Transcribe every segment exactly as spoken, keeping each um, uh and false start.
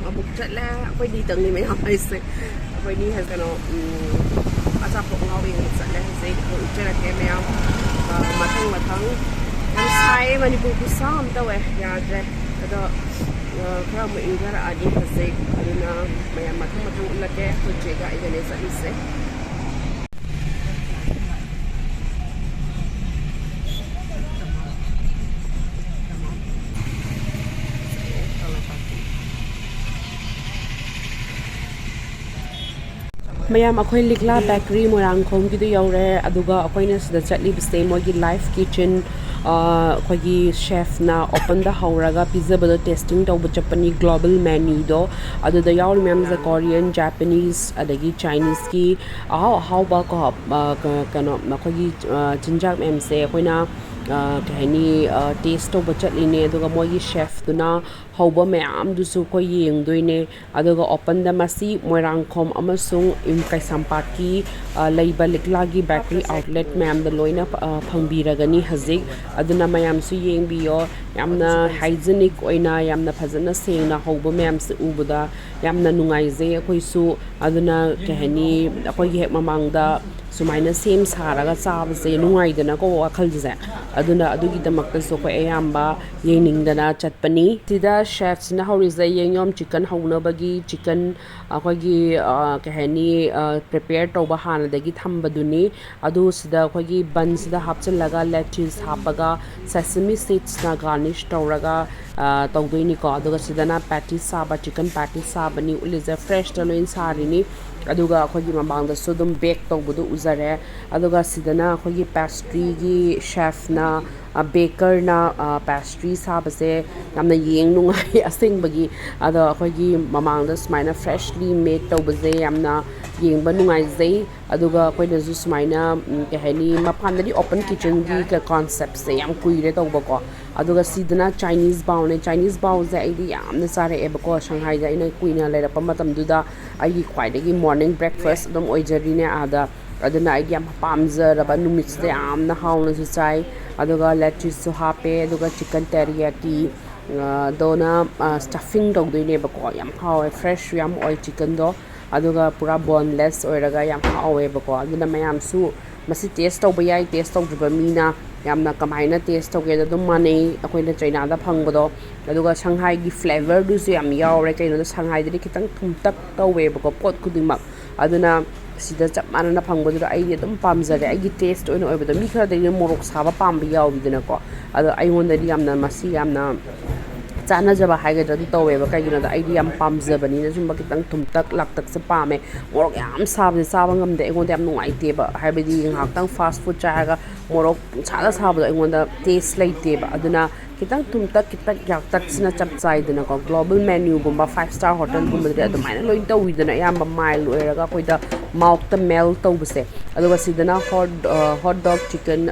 ꯑꯃꯨꯛ ꯆꯠꯂꯦ꯫ ꯑꯩꯈꯣꯏꯅꯤꯇꯪꯅꯤ ꯃꯌꯥꯝ ꯍꯥꯏꯁꯦ꯫ ꯑꯩꯈꯣꯏꯅꯤ ꯍꯥꯏ-, ꯀꯩꯅꯣ, ꯎꯝ, ꯑꯆꯥꯄꯣꯠ ꯉꯥꯎꯕ ꯌꯦꯡꯕ ꯆꯠꯂꯦ꯫ ꯍꯧꯖꯤꯛ ꯑꯃꯨꯛ ꯎꯠꯆꯔꯛꯀꯦ ꯃꯌꯥꯝ꯫ ꯑ, ꯃꯊꯪ ꯃꯊꯪ꯫ ꯌꯥꯝ ꯁꯥꯏꯌꯦ, ꯃꯅꯤꯄꯨꯔ ꯈꯨꯠꯁꯥ ꯑꯃ ꯇꯧꯋꯦ, ꯌꯥꯗ꯭ꯔꯦ꯫ ꯑꯗꯣ, ꯑ, ꯈꯔ ꯑꯃꯨꯛ ꯏꯪꯊꯔꯛꯑꯅꯤ ꯍꯧꯖꯤꯛ꯫ ꯑꯗꯨꯅ ꯃꯌꯥꯝ ꯃꯊꯪ ꯃꯊꯪ ꯎꯠꯂꯛꯀꯦ꯫ ꯑꯩꯈꯣꯏ ꯆꯦꯒ ꯑꯩꯒꯅꯦ ꯆꯠꯂꯤꯁꯦ꯫ ꯃꯌꯥꯝ, ꯑꯩꯈꯣꯏ ꯂꯤꯛꯂꯥ ꯕꯦꯀꯔꯤ ꯃꯣꯏꯔꯥꯡꯈꯣꯝꯒꯤꯗꯨ ꯌꯧꯔꯦ꯫ ꯑꯗꯨꯒ ꯑꯩꯈꯣꯏꯅ ꯁꯤꯗ ꯆꯠꯂꯤꯕꯁꯦ ꯃꯣꯏꯒꯤ ꯂꯥꯏꯐ ꯀꯤꯆꯟ, ꯑ, ꯑꯩꯈꯣꯏꯒꯤ ꯆꯦꯐꯅ ꯑꯣꯄꯟꯗ ꯍꯧꯔꯒ ꯄꯤꯖꯕꯗꯣ ꯇꯦꯁꯇꯤꯡ ꯇꯧꯕ ꯆꯠꯄꯅꯤ꯫ ꯒ꯭ꯂꯣꯕꯦꯜ ꯃꯦꯅ꯭ꯌꯨꯗꯣ ꯑꯗꯨꯗ ꯌꯥꯎꯔꯤ ꯃꯌꯥꯝꯁꯦ ꯀꯣꯔꯤꯌꯟ, ꯖꯄꯥꯅꯤꯁ, ꯑꯗꯒꯤ ꯆꯥꯏꯅꯤꯁꯀꯤ ꯑꯍꯥꯎ ꯑꯍꯥꯎꯕ ꯀꯣ, ꯑ, ꯀ-, ꯀꯩꯅꯣ, ꯑꯩꯈꯣꯏꯒꯤ, ꯑ, ꯆꯤꯟꯖꯥꯛ ꯃꯌꯥꯝꯁꯦ ꯑꯩꯈꯣꯏꯅ, ꯑ, ꯀꯩ ꯍꯥꯏꯅꯤ, ꯑ, ꯇꯦꯁ ꯇꯧꯕ ꯆꯠꯂꯤꯅꯦ꯫ ꯑꯗꯨꯒ ꯃꯣꯏꯒꯤ ꯆꯦꯐꯇꯨꯅ ꯍꯧꯕ ꯃꯌꯥꯝꯗꯨꯁꯨ ꯑꯩꯈꯣꯏ ꯌꯦꯡꯗꯣꯏꯅꯦ꯫ ꯑꯗꯨꯒ ꯑꯣꯄꯟꯗ ꯃꯁꯤ ꯃꯣꯏꯔꯥꯡꯈꯣꯝ ꯑꯃꯁꯨꯡ ꯏꯝ-, ꯀꯩꯁꯥꯝꯄꯥꯠꯀꯤ, ꯑ, ꯂꯩꯕ ꯂꯤꯛꯂꯥꯒꯤ ꯕꯦꯀꯔꯤ ꯑꯥꯎꯠꯂꯦꯠ ꯃꯌꯥꯝꯗ ꯂꯣꯏꯅ, ꯑ, ꯐꯪꯕꯤꯔꯒꯅꯤ ꯍꯧꯖꯤꯛ꯫ ꯑꯗꯨꯅ ꯃꯌꯥꯝꯁꯨ ꯌꯦꯡꯕꯤꯌꯣ꯫ ꯌꯥꯝꯅ ꯍꯥꯏꯖꯤꯅꯤꯛ ꯑꯣꯏꯅ, ꯌꯥꯝꯅ ꯐꯖꯅ ꯁꯦꯡꯅ ꯍꯧꯕ ꯃꯌꯥꯝꯁꯦ ꯎꯕꯗ ꯌꯥꯝꯅ ꯅꯨꯡꯉꯥꯏꯖꯩ ꯑꯩꯈꯣꯏꯁꯨ꯫ ꯑꯗꯨꯅ, ꯀꯩ ꯍꯥꯏꯅꯤ, ꯑꯩꯈꯣꯏꯒꯤ ꯍꯦꯛ ꯃꯃꯥꯡꯗ ꯁꯨꯃꯥꯏꯅ ꯁꯦꯝ ꯁꯥꯔꯒ ꯆꯥꯕꯁꯦ ꯅꯨꯡꯉꯥꯏꯗꯅꯀꯣ, ꯋꯥꯈꯜꯁꯦ꯫ ꯑꯗꯨꯅ ꯑꯗꯨꯒꯤꯗꯃꯛꯇꯁꯨ ꯑꯩꯈꯣꯏ ꯑꯌꯥꯝꯕ ꯌꯦꯡꯅꯤꯡꯗꯅ ꯆꯠꯄꯅꯤ꯫ ꯁꯤꯗ ꯆꯦꯐꯁꯤꯅ ꯍꯧꯔꯤꯁꯦ ꯌꯦꯡꯉꯣꯝ ꯆꯤꯛꯀꯟ ꯍꯧꯅꯕꯒꯤ ꯆꯤꯛꯀꯟ ꯑꯩꯈꯣꯏꯒꯤ, ꯑ, ꯀꯩ ꯍꯥꯏꯅꯤ, ꯑ, ꯄ꯭ꯔꯤꯄꯦꯌꯔ ꯇꯧꯕ ꯍꯥꯟꯅꯗꯒꯤ ꯊꯝꯕꯗꯨꯅꯤ꯫ ꯑꯗꯨ ꯁꯤꯗ ꯑꯩꯈꯣꯏꯒꯤ ꯕꯟꯁꯤꯗ ꯍꯥꯞꯆꯤꯜꯂꯒ, ꯂꯦꯇꯤꯁ ꯍꯥꯞꯄꯒ, ꯁꯦꯁꯃꯤ ꯁꯤꯗ꯭ꯁꯅ ꯒꯥꯔꯅꯤꯁ ꯇꯧꯔꯒ, ꯑ, ꯇꯧꯗꯣꯏꯅꯤꯀꯣ꯫ ꯑꯗꯨꯒ ꯁꯤꯗꯅ ꯄꯦꯇꯤꯁ ꯁꯥꯕ, ꯆꯤꯛꯀꯟ ꯄꯦꯇꯤꯁ ꯁꯥꯕꯅꯤ ꯎꯠꯂꯤꯁꯦ꯫ ꯐ꯭ꯔꯦꯁꯇ ꯂꯣꯏ ꯁꯥꯔꯤꯅꯤ꯫ ꯑꯗꯨꯒ ꯑꯩꯈꯣꯏꯒꯤ ꯃꯃꯥꯡꯗꯁꯨ ꯑꯗꯨꯝ ꯕꯦꯛ ꯇꯧꯕꯗꯣ ꯎꯖꯔꯦ꯫ ꯑꯗꯨꯒ ꯁꯤꯗꯅ ꯑꯩꯈꯣꯏꯒꯤ ꯄꯦꯁꯇ꯭ꯔꯤꯒꯤ ꯆꯦꯐꯅ, ꯑ, ꯕꯦꯀꯔꯅ, ꯑ, ꯄꯦꯁꯇ꯭ꯔꯤ ꯁꯥꯕꯁꯦ ꯌꯥꯝꯅ ꯌꯦꯡ ꯅꯨꯡꯉꯥꯏ ꯑꯁꯦꯡꯕꯒꯤ꯫ ꯑꯗꯣ ꯑꯩꯈꯣꯏꯒꯤ ꯃꯃꯥꯡꯗ ꯁꯨꯃꯥꯏꯅ ꯐ꯭ꯔꯦꯁꯂꯤ ꯃꯦꯛ ꯇꯧꯕꯁꯦ ꯌꯥꯝꯅ ꯌꯦꯡꯕ ꯅꯨꯡꯉꯥꯏꯖꯩ꯫ ꯑꯗꯨꯒ ꯑꯩꯈꯣꯏꯅꯁꯨ ꯁꯨꯃꯥꯏꯅ, ꯎꯝ, ꯀꯩ ꯍꯥꯏꯅꯤ, ꯃꯄꯥꯟꯗꯗꯤ ꯑꯣꯄꯟ ꯀꯤꯆꯟꯒꯤ ꯀ-, ꯀꯣꯟꯁꯦꯞꯁꯦ ꯌꯥꯝ ꯀꯨꯏꯔꯦ ꯇꯧꯕꯀꯣ꯫ ꯑꯗꯨꯒ ꯁꯤꯗꯅ ꯆꯥꯏꯅꯤꯁ ꯕꯥꯎꯅꯦ꯫ ꯆꯥꯏꯅꯤꯁ ꯕꯥꯎꯁꯦ ꯑꯩꯗꯤ ꯌꯥꯝꯅ ꯆꯥꯔꯛꯑꯦꯕꯀꯣ, ꯁꯪꯍꯥꯏꯗ ꯑꯩꯅ ꯀꯨꯏꯅ ꯂꯩꯔꯛꯄ ꯃꯇꯝꯗꯨꯗ꯫ ꯑꯩꯒꯤ ꯈ꯭ꯋꯥꯏꯗꯒꯤ ꯃꯣꯔꯅꯤꯡ ꯕ꯭ꯔꯦꯛꯐꯥꯁ ꯑꯗꯨꯝ ꯑꯣꯏꯖꯔꯤꯅꯦ ꯑꯥꯗ꯫ ꯑꯗꯨꯅ ꯑꯩꯒꯤ ꯌꯥꯝ ꯄꯥꯝꯖꯔꯕ, ꯅꯨꯃꯤꯠꯁꯤꯗ ꯌꯥꯝꯅ ꯍꯥꯎꯅꯁꯨ ꯆꯥꯏ꯫ ꯑꯗꯨꯒ ꯂꯦꯇꯤꯁꯁꯨ ꯍꯥꯞꯄꯦ, ꯑꯗꯨꯒ ꯆꯤꯛꯀꯟ ꯇꯦꯔꯤꯌꯥꯀꯤ, ꯑꯗꯨꯅ ꯁ꯭ꯇꯐꯤꯡ ꯇꯧꯗꯣꯏꯅꯦꯕꯀꯣ꯫ ꯌꯥꯝ ꯍꯥꯎꯋꯦ, ꯐ꯭ꯔꯦꯁꯁꯨ ꯌꯥꯝ ꯑꯣꯏ ꯆꯤꯛꯀꯟꯗꯣ, ꯑꯗꯨꯒ ꯄꯨꯔꯥ ꯕꯣꯟꯂꯦꯁ ꯑꯣꯏꯔꯒ ꯌꯥꯝ ꯍꯥꯎꯋꯦꯕꯀꯣ꯫ ꯑꯗꯨꯅ ꯃꯌꯥꯝꯁꯨ ꯃꯁꯤ ꯇꯦꯁ ꯇꯧꯕ ꯌꯥꯏ꯫ ꯇꯦꯁ ꯇꯧꯗ꯭ꯔꯤꯕ ꯃꯤꯅ ꯌꯥꯝꯅ ꯀꯃꯥꯏꯅ ꯇꯦꯁ ꯇꯧꯒꯦꯗ ꯑꯗꯨꯝ ꯃꯥꯟꯅꯩ ꯑꯩꯈꯣꯏꯅ ꯆꯩꯅꯥꯗ ꯐꯪꯕꯗꯣ꯫ ꯑꯗꯨꯒ ꯁꯪꯍꯥꯏꯒꯤ ꯐ꯭ꯂꯦꯕꯔꯗꯨꯁꯨ ꯌꯥꯝ ꯌꯥꯎꯔꯦ꯫ ꯀꯩꯅꯣꯗ ꯁꯪꯍꯥꯏꯗꯗꯤ ꯈꯤꯇꯪ ꯊꯨꯝꯇꯛ ꯇꯧꯋꯦꯕꯀꯣ ꯄꯣꯠ ꯈꯨꯗꯤꯡꯃꯛ꯫ ꯑꯗꯨꯅ ꯁꯤꯗ ꯆꯞ ꯃꯥꯟꯅꯅ ꯐꯪꯕꯗꯨꯗ ꯑꯩꯗꯤ ꯑꯗꯨꯝ ꯄꯥꯝꯖꯔꯦ꯫ ꯑꯩꯒꯤ ꯇꯦꯁ ꯑꯣꯏꯅ ꯑꯣꯏꯕꯗꯣ, ꯃꯤ ꯈꯔꯗꯤ ꯃꯣꯔꯣꯛ ꯁꯥꯕ ꯄꯥꯝꯕ ꯌꯥꯎꯋꯤꯗꯅꯀꯣ꯫ ꯑꯗꯣ ꯑꯩꯉꯣꯟꯗꯗꯤ ꯌꯥꯝꯅ ꯃꯁꯤ ꯌꯥꯝꯅ ꯆꯥꯟꯅꯖꯕ ꯍꯥꯏꯒꯗ꯭ꯔꯥ ꯑꯗꯨ ꯇꯧꯋꯦꯕ꯫ ꯀꯩꯒꯤꯅꯣꯗ ꯑꯩꯗꯤ ꯌꯥꯝ ꯄꯥꯝꯖꯕꯅꯤꯅ ꯁꯨꯝꯕ ꯈꯤꯇꯪ ꯊꯨꯝꯇꯛ ꯂꯥꯛꯇꯛꯁꯦ ꯄꯥꯝꯃꯦ꯫ ꯃꯣꯔꯣꯛ ꯌꯥꯝ ꯁꯥꯕꯁꯦ ꯆꯥꯕ ꯉꯝꯗꯦ꯫ ꯑꯩꯉꯣꯟꯗ ꯌꯥꯝ ꯅꯨꯡꯉꯥꯏꯇꯦꯕ꯫ ꯍꯥꯏꯕꯗꯤ ꯉꯥꯏꯍꯥꯛꯇꯪ ꯐꯥꯁ ꯐꯨꯗ ꯆꯥꯔꯒ ꯃꯣꯔꯣꯛ ꯄꯨꯡꯁꯥꯗ ꯁꯥꯕꯗꯣ ꯑꯩꯉꯣꯟꯗ ꯇꯦꯁ ꯂꯩꯇꯦꯕ꯫ ꯑꯗꯨꯅ ꯈꯤꯇꯪ ꯊꯨꯝꯇꯛ ꯈꯤꯇꯪ ꯌꯥꯛꯇꯛꯁꯤꯅ ꯆꯞ ꯆꯥꯏꯗꯅꯀꯣ꯫ ꯒ꯭ꯂꯣꯕꯦꯜ ꯃꯦꯅ꯭ꯌꯨꯒꯨꯝꯕ, ꯐꯥꯏꯚ ꯁ꯭ꯇꯥꯔ ꯍꯣꯇꯦꯜꯒꯨꯝꯕꯗꯗꯤ ꯑꯗꯨꯃꯥꯏꯅ ꯂꯣꯏ ꯇꯧꯋꯤꯗꯅ꯫ ꯑꯌꯥꯝꯕ ꯃꯥꯏꯜ ꯑꯣꯏꯔꯒ ꯑꯩꯈꯣꯏꯗ ꯃꯥꯎꯠꯇ ꯃꯦꯜ ꯇꯧꯕꯁꯦ꯫ ꯑꯗꯨꯒ ꯁꯤꯗꯅ ꯍꯣꯠ ꯍꯣꯠ ꯗꯣꯒ ꯆꯤꯛꯀꯟ,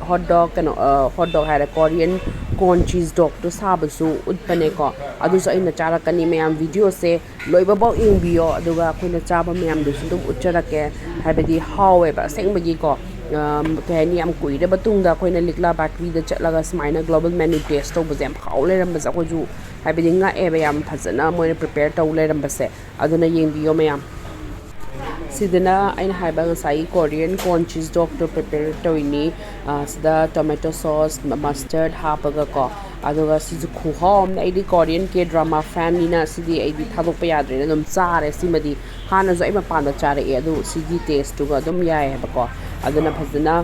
ꯍꯣꯠ ꯗꯣꯒ, ꯀꯩꯅꯣ, ꯍꯣꯠ ꯗꯣꯒ ꯍꯥꯏꯔꯦ, ꯀꯣꯔꯤꯌꯟ ꯀꯣꯔꯟ ꯆꯤꯁ ꯗꯣꯒꯇꯣ ꯁꯥꯕꯁꯨ ꯎꯠꯄꯅꯦꯀꯣ꯫ ꯑꯗꯨꯁꯨ ꯑꯩꯅ ꯆꯥꯔꯛꯀꯅꯤ꯫ ꯃꯌꯥꯝ ꯚꯤꯗꯤꯑꯣꯁꯦ ꯂꯣꯏꯕꯐꯥꯎ ꯌꯦꯡꯕꯤꯌꯣ, ꯑꯗꯨꯒ ꯑꯩꯈꯣꯏꯅ ꯆꯥꯕ ꯃꯌꯥꯝꯗꯨꯁꯨ ꯑꯗꯨꯝ ꯎꯠꯆꯔꯛꯀꯦ꯫ ꯍꯥꯏꯕꯗꯤ ꯍꯥꯎꯋꯦꯕ ꯑꯁꯦꯡꯕꯒꯤꯀꯣ꯫ ꯀꯩ ꯍꯥꯏꯅꯤ, ꯌꯥꯝ ꯀꯨꯏꯔꯕ ꯇꯨꯡꯗ ꯑꯩꯈꯣꯏꯅ ꯂꯤꯛꯂꯥ ꯕꯦꯀꯔꯤꯗ ꯆꯠꯂꯒ ꯁꯨꯃꯥꯏꯅ ꯒ꯭ꯂꯣꯕꯦꯜ ꯃꯦꯅ꯭ꯌꯨ ꯇꯦꯁ ꯇꯧꯕꯁꯦ ꯌꯥꯝ ꯍꯥꯎ ꯂꯩꯔꯝꯕꯁꯦ ꯑꯩꯈꯣꯏꯁꯨ ꯍꯥꯏꯕꯗꯤ ꯉꯛꯑꯦꯕ, ꯌꯥꯝ ꯐꯖꯅ ꯃꯣꯏꯅ ꯄ꯭ꯔꯤꯄꯦꯌꯔ ꯇꯧ ꯂꯩꯔꯝꯕꯁꯦ꯫ ꯑꯗꯨꯅ ꯌꯦꯡꯕꯤꯌꯣ ꯃꯌꯥꯝ꯫ ꯁꯤꯗꯅ ꯑꯩꯅ ꯍꯥꯏꯕ ꯉꯁꯥꯏꯒꯤ ꯀꯣꯔꯤꯌꯟ ꯀꯣꯔꯟ ꯆꯤꯁ ꯗꯣꯒꯇꯣ ꯄ꯭ꯔꯤꯄꯦꯌꯔ ꯇꯧꯔꯤꯅꯤ꯫ ꯁꯤꯗ ꯇꯣꯃꯦꯇꯣ ꯁꯣꯁ, ꯃꯁꯇꯔꯗ ꯍꯥꯞꯄꯒꯀꯣ꯫ ꯑꯗꯨꯒ ꯁꯤꯁꯨ ꯈꯨꯍꯥꯎ ꯑꯃꯅꯦ꯫ ꯑꯩꯗꯤ ꯀꯣꯔꯤꯌꯟ ꯀꯦ ꯗ꯭ꯔꯃꯥ ꯐꯦꯟꯅꯤꯅ ꯁꯤꯗꯤ ꯑꯩꯗꯤ ꯊꯥꯗꯣꯛꯄ ꯌꯥꯗ꯭ꯔꯦꯅ ꯑꯗꯨꯝ ꯆꯥꯔꯦ꯫ ꯁꯤꯃꯗꯤ ꯍꯥꯟꯅꯁꯨ ꯑꯩ ꯃꯄꯥꯟꯗ ꯆꯥꯔꯛꯑꯦ, ꯑꯗꯨ ꯁꯤꯒꯤ ꯇꯦꯁꯇꯨꯒ ꯑꯗꯨꯝ ꯌꯥꯏ ꯍꯥꯏꯕꯀꯣ꯫ ꯑꯗꯨꯅ ꯐꯖꯅ,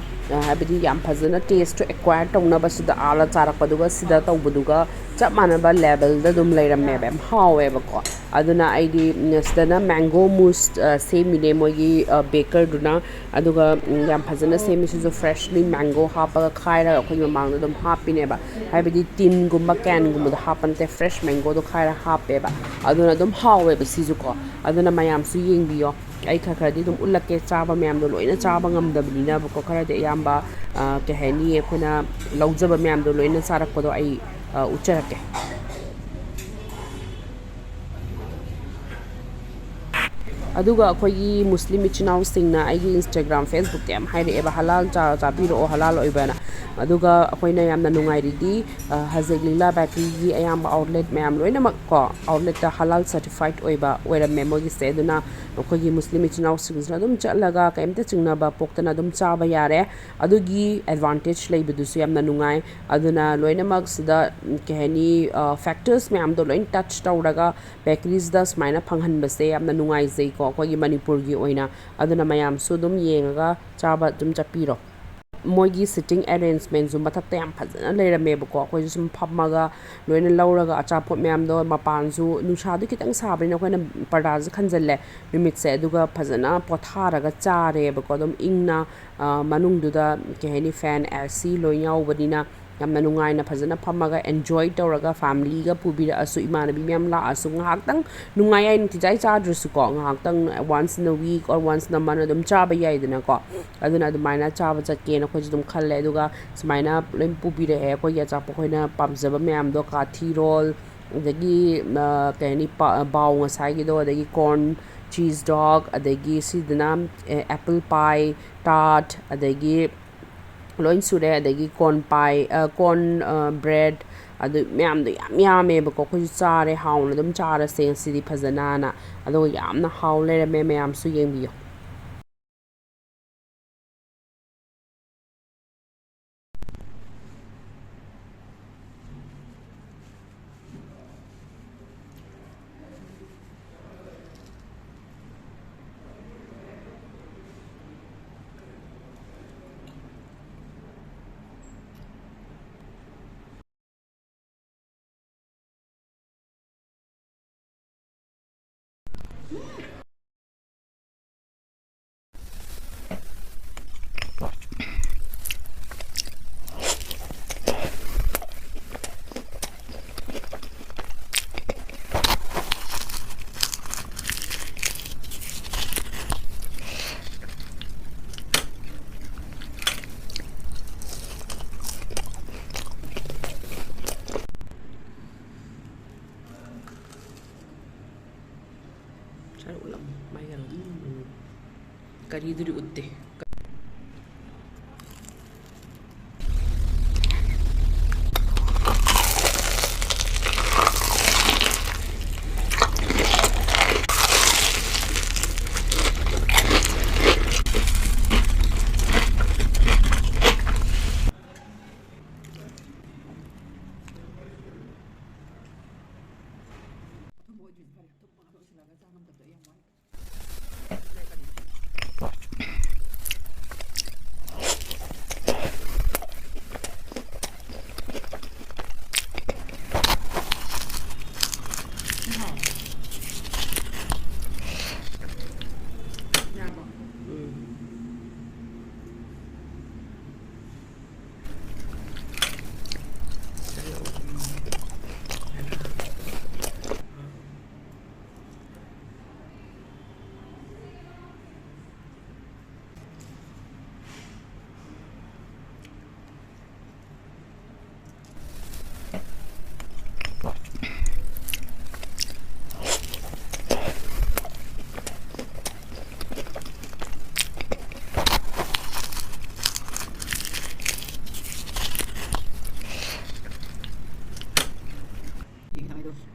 ꯍꯥꯏꯕꯗꯤ ꯌꯥꯝ ꯐꯖꯅ ꯇꯦꯁꯇꯨ ꯑꯦꯀ꯭ꯋꯥꯌꯔ ꯇꯧꯅꯕ ꯁꯤꯗ ꯑꯥꯗ ꯆꯥꯔꯛꯄꯗꯨꯒ ꯁꯤꯗ ꯇꯧꯕꯗꯨꯒ ꯆꯞ ꯃꯥꯟꯅꯕ ꯂꯦꯕꯦꯜꯗ ꯑꯗꯨꯝ ꯂꯩꯔꯝꯃꯦꯕ꯫ ꯌꯥꯝ ꯍꯥꯎꯋꯦꯕꯀꯣ꯫ ꯑꯗꯨꯅ ꯑꯩꯗꯤ ꯁꯤꯗꯅ ꯃꯦꯡꯒꯣ ꯃꯨꯁ ꯁꯦꯝꯃꯤꯅꯦ ꯃꯣꯏꯒꯤ ꯕꯦꯀꯔꯗꯨꯅ꯫ ꯑꯗꯨꯒ ꯌꯥꯝ ꯐꯖꯅ ꯁꯦꯝꯃꯤ꯫ ꯁꯤꯁꯨ ꯐ꯭ꯔꯦꯁꯂꯤ ꯃꯦꯡꯒꯣ ꯍꯥꯞꯄꯒ ꯈꯥꯏꯔꯒ ꯑꯩꯈꯣꯏ ꯃꯃꯥꯡꯗ ꯑꯗꯨꯝ ꯍꯥꯞꯄꯤꯅꯦꯕ꯫ ꯍꯥꯏꯕꯗꯤ ꯇꯤꯟꯒꯨꯝꯕ, ꯀꯦꯟꯒꯨꯝꯕꯗ ꯍꯥꯞꯄ ꯅꯠꯇꯦ, ꯐ꯭ꯔꯦꯁ ꯃꯦꯡꯒꯣꯗꯣ ꯈꯥꯏꯔ ꯍꯥꯞꯄꯦꯕ꯫ ꯑꯗꯨꯅ ꯑꯗꯨꯝ ꯍꯥꯎꯋꯦꯕ ꯁꯤꯁꯨꯀꯣ꯫ ꯑꯗꯨꯅ ꯃꯌꯥꯝꯁꯨ ꯌꯦꯡꯕꯤꯌꯣ꯫ ꯑꯩ ꯈꯔ ꯈꯔꯗꯤ ꯑꯗꯨꯝ ꯎꯠꯂꯛꯀꯦ꯫ ꯆꯥꯕ ꯃꯌꯥꯝꯗꯣ ꯂꯣꯏꯅ ꯆꯥꯕ ꯉꯝꯗꯕꯅꯤꯅꯕꯀꯣ꯫ ꯈꯔꯗꯤ ꯑꯌꯥꯝꯕ, ꯀꯩ ꯍꯥꯏꯅꯤ, ꯑꯩꯈꯣꯏꯅ ꯂꯧꯖꯕ ꯃꯌꯥꯝꯗꯣ ꯂꯣꯏꯅ ꯆꯥꯔꯛꯄꯗꯣ ꯑꯩ ꯎꯠꯆꯔꯛꯀꯦ꯫ ꯑꯗꯨꯒ ꯑꯩꯈꯣꯏꯒꯤ ꯃꯨꯁꯂꯤꯝ ꯏꯆꯤꯟ ꯏꯅꯥꯎꯁꯤꯡꯅ ꯑꯩꯒꯤ Instagram, Facebook ꯇ ꯌꯥꯝ ꯍꯥꯏꯔꯛꯑꯦꯕ, "ꯍꯂꯥꯜ ꯆꯥ ꯆꯥꯕꯤꯔꯛꯑꯣ, ꯍꯂꯥꯜ ꯑꯣꯏꯕꯅ"꯫ ꯑꯗꯨꯒ ꯑꯩꯈꯣꯏꯅ ꯌꯥꯝꯅ ꯅꯨꯡꯉꯥꯏꯔꯤꯗꯤ, ꯑ, ꯍꯧꯖꯤꯛ ꯂꯤꯛꯂꯥ ꯕꯦꯀꯔꯤꯒꯤ ꯑꯌꯥꯝꯕ ꯑꯥꯎꯠꯂꯦꯠ ꯃꯌꯥꯝ ꯂꯣꯏꯅꯃꯛ ꯀꯣ, ꯑꯥꯎꯠꯂꯦꯠꯇ ꯍꯂꯥꯜ ꯁꯔꯇꯤꯐꯥꯏꯠ ꯑꯣꯏꯕ ꯑꯣꯏꯔꯝꯃꯦ ꯃꯣꯏꯒꯤꯁꯦ꯫ ꯑꯗꯨꯅ ꯑꯩꯈꯣꯏꯒꯤ ꯃꯨꯁꯂꯤꯝ ꯏꯆꯤꯟ ꯏꯅꯥꯎꯁꯤꯡꯁꯤꯅ ꯑꯗꯨꯝ ꯆꯠꯂꯒ ꯀꯩꯝꯇ ꯆꯤꯡꯅꯕ ꯄꯣꯛꯇꯅ ꯑꯗꯨꯝ ꯆꯥꯕ ꯌꯥꯔꯦ꯫ ꯑꯗꯨꯒꯤ ꯑꯦꯗꯚꯥꯟꯇꯦꯖ ꯂꯩꯕꯗꯨꯁꯨ ꯌꯥꯝꯅ ꯅꯨꯡꯉꯥꯏ꯫ ꯑꯗꯨꯅ ꯂꯣꯏꯅꯃꯛ ꯁꯤꯗ, ꯎꯝ, ꯀꯩ ꯍꯥꯏꯅꯤ, ꯑ, ꯐꯦꯛꯇꯔꯁ ꯃꯌꯥꯝꯗꯣ ꯂꯣꯏ ꯇꯆ ꯇꯧꯔꯒ ꯕꯦꯀꯔꯤꯁꯤꯗ ꯁꯨꯃꯥꯏꯅ ꯐꯪꯍꯟꯕꯁꯦ ꯌꯥꯝꯅ ꯅꯨꯡꯉꯥꯏꯖꯩꯀꯣ ꯑꯩꯈꯣꯏꯒꯤ ꯃꯅꯤꯄꯨꯔꯒꯤ ꯑꯣꯏꯅ꯫ ꯑꯗꯨꯅ ꯃꯌꯥꯝꯁꯨ ꯑꯗꯨꯝ ꯌꯦꯡꯉꯒ ꯆꯥꯕ ꯑꯗꯨꯝ ꯆꯠꯄꯤꯔꯣ꯫ ꯃꯣꯏꯒꯤ ꯁꯤꯇꯤꯡ ꯑꯦꯔꯦꯟꯖꯃꯦꯟꯁꯨ ꯃꯊꯛꯇ ꯌꯥꯝ ꯐꯖꯅ ꯂꯩꯔꯝꯃꯦꯕꯀꯣ꯫ ꯑꯩꯈꯣꯏꯁꯨ ꯁꯨꯝ ꯐꯝꯃꯒ ꯂꯣꯏꯅ ꯂꯧꯔꯒ ꯑꯆꯥꯄꯣꯠ ꯃꯌꯥꯝꯗꯣ, ꯃꯄꯥꯟꯁꯨ ꯅꯨꯡꯁꯥꯗꯣ ꯈꯤꯇꯪ ꯁꯥꯕꯅꯤꯅ ꯑꯩꯈꯣꯏꯅ ꯄꯔꯗꯥꯁꯦ ꯈꯟꯖꯜꯂꯦ ꯅꯨꯃꯤꯠꯁꯦ, ꯑꯗꯨꯒ ꯐꯖꯅ ꯄꯣꯊꯥꯔꯒ ꯆꯥꯔꯦꯕꯀꯣ꯫ ꯑꯗꯨꯝ ꯏꯪꯅ, ꯑ, ꯃꯅꯨꯡꯗꯨꯗ ꯀꯩ ꯍꯥꯏꯅꯤ, ꯐꯦꯟ, ꯑꯦ ꯁꯤ ꯂꯣꯏ ꯌꯥꯎꯕꯅꯤꯅ ꯌꯥꯝꯅ ꯅꯨꯡꯉꯥꯏꯅ ꯐꯖꯅ ꯐꯝꯃꯒ ꯑꯦꯟꯖꯣꯏ ꯇꯧꯔꯒ, ꯐꯦꯃꯤꯂꯤꯒ ꯄꯨꯕꯤꯔꯛꯑꯁꯨ, ꯏꯃꯥꯟꯅꯕꯤ ꯃꯌꯥꯝ ꯂꯥꯛꯑꯁꯨ, ꯉꯥꯏꯍꯥꯛꯇꯪ ꯅꯨꯡꯉꯥꯏ ꯌꯥꯏ꯫ ꯅꯨꯡꯇꯤꯖꯥꯏ ꯆꯥꯗ꯭ꯔꯁꯨꯀꯣ, ꯉꯥꯏꯍꯥꯛꯇꯪ, once in a week or once in a month ꯑꯗꯨꯝ ꯆꯥꯕ ꯌꯥꯏꯗꯅꯀꯣ꯫ ꯑꯗꯨꯅ ꯑꯗꯨꯃꯥꯏꯅ ꯆꯥꯕ ꯆꯠꯀꯦꯅ ꯑꯩꯈꯣꯏꯁꯨ ꯑꯗꯨꯝ ꯈꯜꯂꯦ꯫ ꯑꯗꯨꯒ ꯁꯨꯃꯥꯏꯅ ꯂꯣꯏ ꯄꯨꯕꯤꯔꯛꯑꯦ ꯑꯩꯈꯣꯏꯒꯤ ꯑꯆꯥꯄꯣꯠ, ꯑꯩꯈꯣꯏꯅ ꯄꯥꯝꯖꯕ ꯃꯌꯥꯝꯗꯣ, ꯀꯥꯊꯤ ꯔꯣꯜ, ꯑꯗꯒꯤ, ꯑ, ꯀꯩ ꯍꯥꯏꯅꯤ, ꯄ-, ꯕꯥꯎ ꯉꯁꯥꯏꯒꯤꯗꯣ, ꯑꯗꯒꯤ ꯀꯣꯔꯟ ꯆꯤꯁ ꯗꯣꯒ, ꯑꯗꯒꯤ ꯁꯤꯗꯅ, ꯑꯦ, ꯑꯦꯄꯜ ꯄꯥꯏ, ꯇꯥꯔꯠ, ꯑꯗꯒꯤ ꯂꯣꯏ ꯁꯨꯔꯦ꯫ ꯑꯗꯒꯤ ꯀꯣꯔꯟ ꯄꯥꯏ, ꯑ, ꯀꯣꯔꯟ, ꯑ, ꯕ꯭ꯔꯦꯗ, ꯑꯗꯨ ꯃꯌꯥꯝꯗꯣ ꯌꯥꯝ ꯌꯥꯝꯃꯦꯕꯀꯣ꯫ ꯑꯩꯈꯣꯏꯁꯨ ꯆꯥꯔꯦ, ꯍꯥꯎꯅ ꯑꯗꯨꯝ ꯆꯥꯔꯁꯦ ꯉꯁꯤꯗꯤ ꯐꯖꯅꯅ꯫ ꯑꯗꯨꯒ ꯌꯥꯝꯅ ꯍꯥꯎ ꯂꯩꯔꯝꯃꯦ, ꯃꯌꯥꯝꯁꯨ ꯌꯦꯡꯕꯤꯌꯨ꯫ ꯆꯥꯔꯛꯎ ꯂꯥꯎ, ꯃꯥꯏ ꯀꯩꯅꯣ, ꯎꯝ, ꯎꯝ꯫ ꯀꯔꯤꯗꯨꯗꯤ ꯎꯠꯇꯦ꯫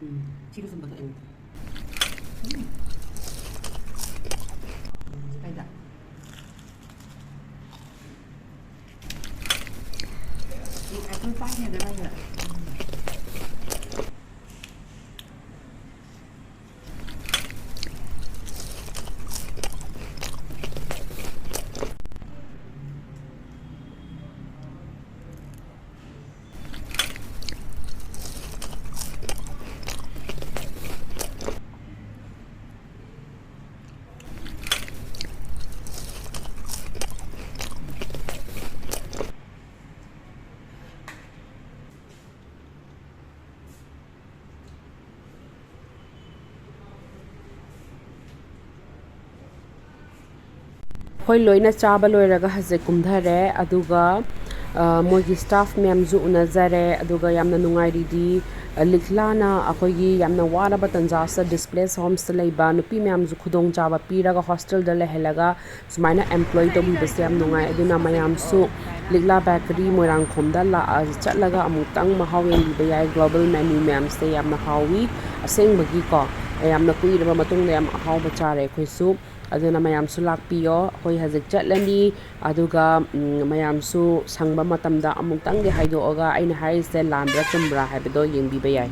ꯎꯝ, ꯁꯤꯒ ꯁꯨꯝꯕꯗꯣ ꯑꯩꯉꯣꯟꯗ꯫ ꯎꯝ꯫ ꯀꯥꯏꯗ? ꯎꯝ, ꯑꯩꯈꯣꯏ ꯄꯥꯏꯅꯦ ꯑꯗꯨꯃꯥꯏꯅ꯫ ꯑꯩꯈꯣꯏ ꯂꯣꯏꯅ ꯆꯥꯕ ꯂꯣꯏꯔꯒ ꯍꯧꯖꯤꯛ ꯀꯨꯝꯊꯔꯦ, ꯑꯗꯨꯒ, ꯑ, ꯃꯣꯏꯒꯤ staff ꯃꯌꯥꯝꯁꯨ ꯎꯅꯖꯔꯦ, ꯑꯗꯨꯒ ꯌꯥꯝꯅ ꯅꯨꯡꯉꯥꯏꯔꯤꯗꯤ, ꯑ, ꯂꯤꯛꯂꯥꯅ ꯑꯩꯈꯣꯏꯒꯤ ꯌꯥꯝꯅ ꯋꯥꯔꯕ ꯇꯟꯖꯥꯁꯤꯗ displaced homesꯇ ꯂꯩꯕ ꯅꯨꯄꯤ ꯃꯌꯥꯝꯁꯨ ꯈꯨꯗꯣꯡꯆꯥꯕ ꯄꯤꯔꯒ hostelꯗ ꯂꯩꯍꯜꯂꯒ ꯁꯨꯃꯥꯏꯅ employ ꯇꯧꯕꯤꯕꯁꯦ ꯌꯥꯝ ꯅꯨꯡꯉꯥꯏ꯫ ꯑꯗꯨꯅ ꯃꯌꯥꯝꯁꯨ ꯂꯤꯛꯂꯥ bakery ꯃꯣꯏꯔꯥꯡꯈꯣꯝꯗ ꯂꯥꯛꯑ-, ꯆꯠꯂꯒ ꯑꯃꯨꯛꯇꯪ ꯃꯍꯥꯎ ꯌꯦꯡꯕꯤꯕ ꯌꯥꯏ꯫ Global menu ꯃꯌꯥꯝꯁꯦ ꯌꯥꯝꯅ ꯍꯥꯎꯋꯤ꯫ ꯑꯁꯦꯡꯕꯒꯤꯀꯣ, ꯌꯥꯝꯅ ꯀꯨꯏꯔꯕ ꯃꯇꯨꯡꯗ ꯌꯥꯝ ꯑꯍꯥꯎꯕ ꯆꯥꯔꯦ ꯑꯩꯈꯣꯏꯁꯨ꯫ ꯑꯗꯨꯅ ꯃꯌꯥꯝꯁꯨ ꯂꯥꯛꯄꯤꯌꯣ꯫ ꯑꯩꯈꯣꯏ ꯍꯧꯖꯤꯛ ꯆꯠꯂꯅꯤ꯫ ꯑꯗꯨꯒ, ꯎꯝ, ꯃꯌꯥꯝꯁꯨ ꯁꯪꯕ ꯃꯇꯝꯗ ꯑꯃꯨꯛꯇꯪꯗꯤ ꯍꯥꯏꯗꯣꯛꯑꯒ ꯑꯩꯅ ꯍꯥꯏꯔꯤꯁꯦ ꯂꯥꯟꯕ꯭ꯔꯥ ꯆꯨꯝꯕ꯭ꯔꯥ ꯍꯥꯏꯕꯗꯣ ꯌꯦꯡꯕꯤꯕ ꯌꯥꯏ꯫